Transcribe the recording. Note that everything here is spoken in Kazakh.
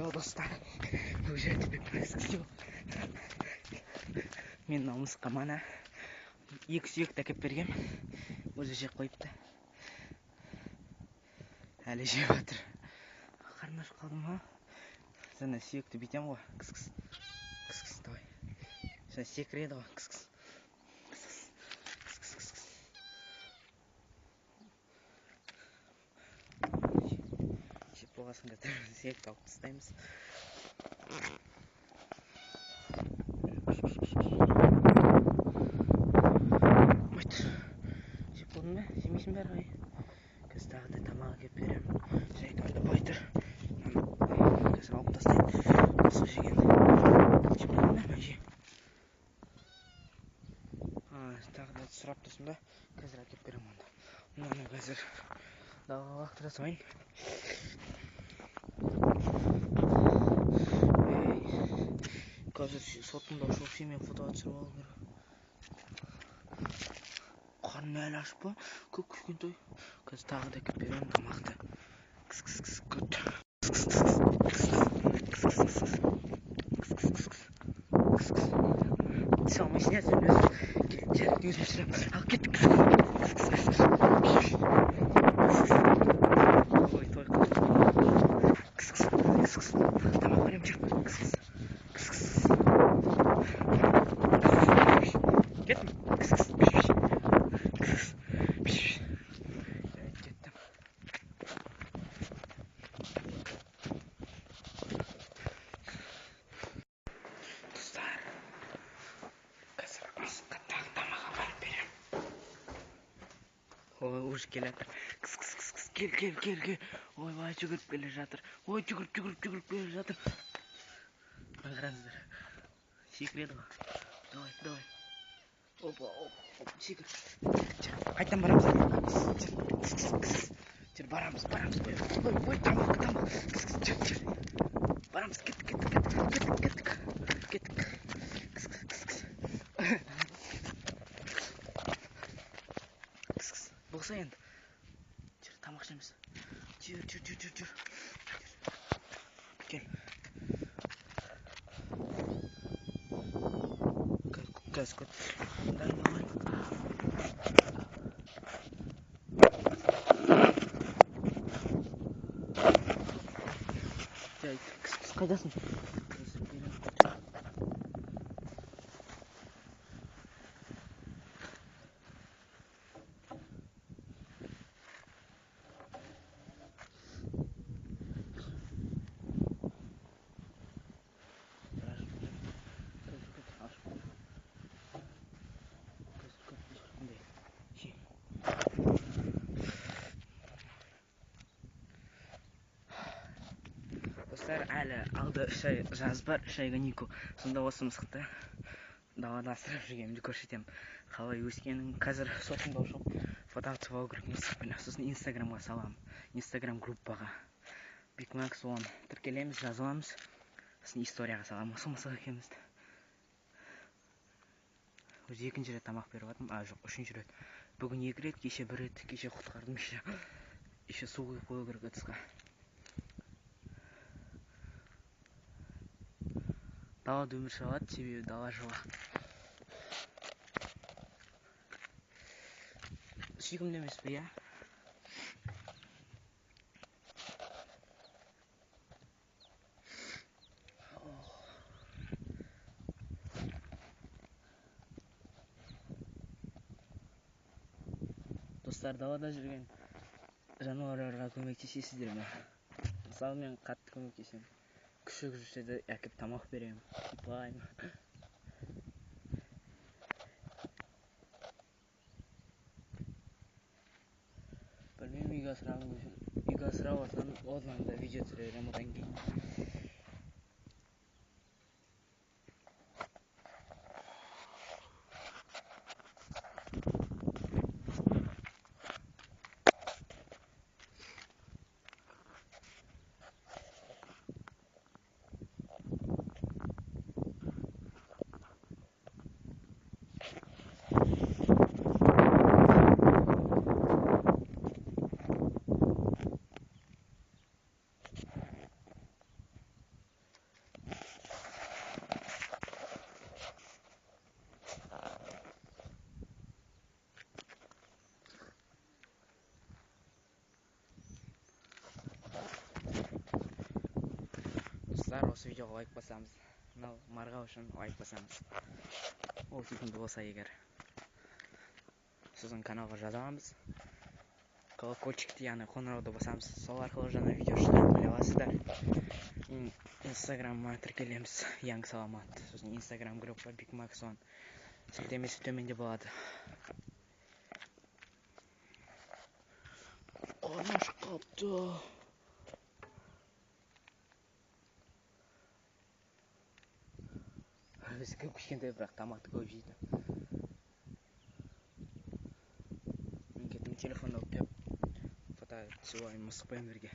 Йо, достар, уже тебе происходило. Мен мынау мысыққа мана 2 сүйекті әкеп бергем. Өзі жеп қойыпты. Әлі жеп жатыр. Қарны ашып қалды ма? Жаңа сүйекті бүйтем ғой. Кыс кыс. Кыс кыс, давай. Жаңа секіреді ғой. Кыс кыс. Кыс кыс. Кыс кыс кыс кыс. Жеп болғасын қазір сүйекті алып тастаймыз. Жеп болдың ба? Жемейсің бе әрі қарай? Қазір тағы да тамақ әкеліп беремін. Жай онда былай тұр. Қазір алып тастайын. Мысық жеген. Жеп болдың ба? Же. Тағы да сұрап тұрсың ба? Қазір әкеліп беремін онда. Мынаны қазір далаға лақтыра салайын. Қазір соттың дауысы шығып, сенімен фотоға түсіріп алу керек. Қарны әлі аш па? Көп кішкентай. Қазір тағы да әкеліп беремін тамақты. Кыс кыс кыс күт. Кыс кыс кыс кыс кыс кыс кыс кыс кыс кыс кыс кыс. Түсе алмайсың иә сен өзің. Жарайды, өзім түсіремін. Ал кеттік. Кыс кыс кыс кыс. Ой, той қылды. Кыс кыс кыс кыс. Тамақ беремін, жүр. Кыс кыс. Кыс кыс. Кеттім. Кыс кыс. Кыс кыс. Кеттім. Достар, қазір мысыққа тағы тамақ апарып беремін. Ой, уже келе жатыр. Кыс кыс кыс кыс, кел кел кел кел. Ойбай, жүгіріп келе жатыр. Ой, жүгіріп жүгіріп жүгіріп келе жатыр. Қараңыздар. Секіреді ғой. Давай, давай. Опа, опа, опа, секір. Қайтадан барамыз. Кыс кыс кыс. Жүр, барамыз, барамыз. Ой, ой, ой, тамақ, тамақ. Кыс кыс, жүр, жүр. Барамыз, кеттік, кеттік, кеттік, кеттік, кеттік. Кеттік. Кыс кыс кыс кыс. Кыс кыс. Болса енді. Жүр, тамақ ішеміз. Жүр, жүр, жүр, жүр, жүр. Кел. Қазір күт. Дайындалайын. Жай, кыс кыс, қайдасың? Қазір беремін. Достар, әлі алда 3 ай жаз бар, 3 ай каникул. Сонда осы мысықты далада асырап жүргенімді көрсетемін. Қалай өскенін қазір сотымда шығып фото түсіп алу керек мысықпен. Сосын Инстаграмға саламын. Инстаграм группаға. Big Max 10 тіркелеміз, жазыламыз. Сосын историяға саламын осы мысық екеумізді. Өзі 2-ші рет тамақ беріп жатырмын. А, жоқ, 3-ші рет. Бүгін 2 рет, кеше 1 рет, кеше құтқардым еще. Еще су құйып қою керек ыдысқа. Далада өмір сүре алады, себебі дала жылы. Сүйкімді емес пе, иә? Достар, далада жүрген жануарларға көмектесесіздер ме? Мысалы, мен қатты көмектесемін. Күшік жүрсе де әкеп тамақ беремін, сипаймын. Білмеймін, үйге асырағым келсе, үйге асырап алсам, одан да видео түсіре беремін одан кейін. Достар, осы видеоға лайк басамыз. Мынау марға үшін лайк басамыз. Ол сүйкімді болса егер. Сосын каналға жазамыз. Колокольчикті, яғни қоңырауды басамыз. Сол арқылы жаңа видео шыққанын біле аласыздар. Инстаграмыма тіркелеміз. Янг Саламат. Сосын Инстаграм группа Big Max One. Сілтемесі төменде болады. Қарны ашып қалыпты. Өзі кіп кішкентай, бірақ тамақты көп жейді. Мен кеттім, телефонды алып келіп фото түсіп алайын мысықпен бірге.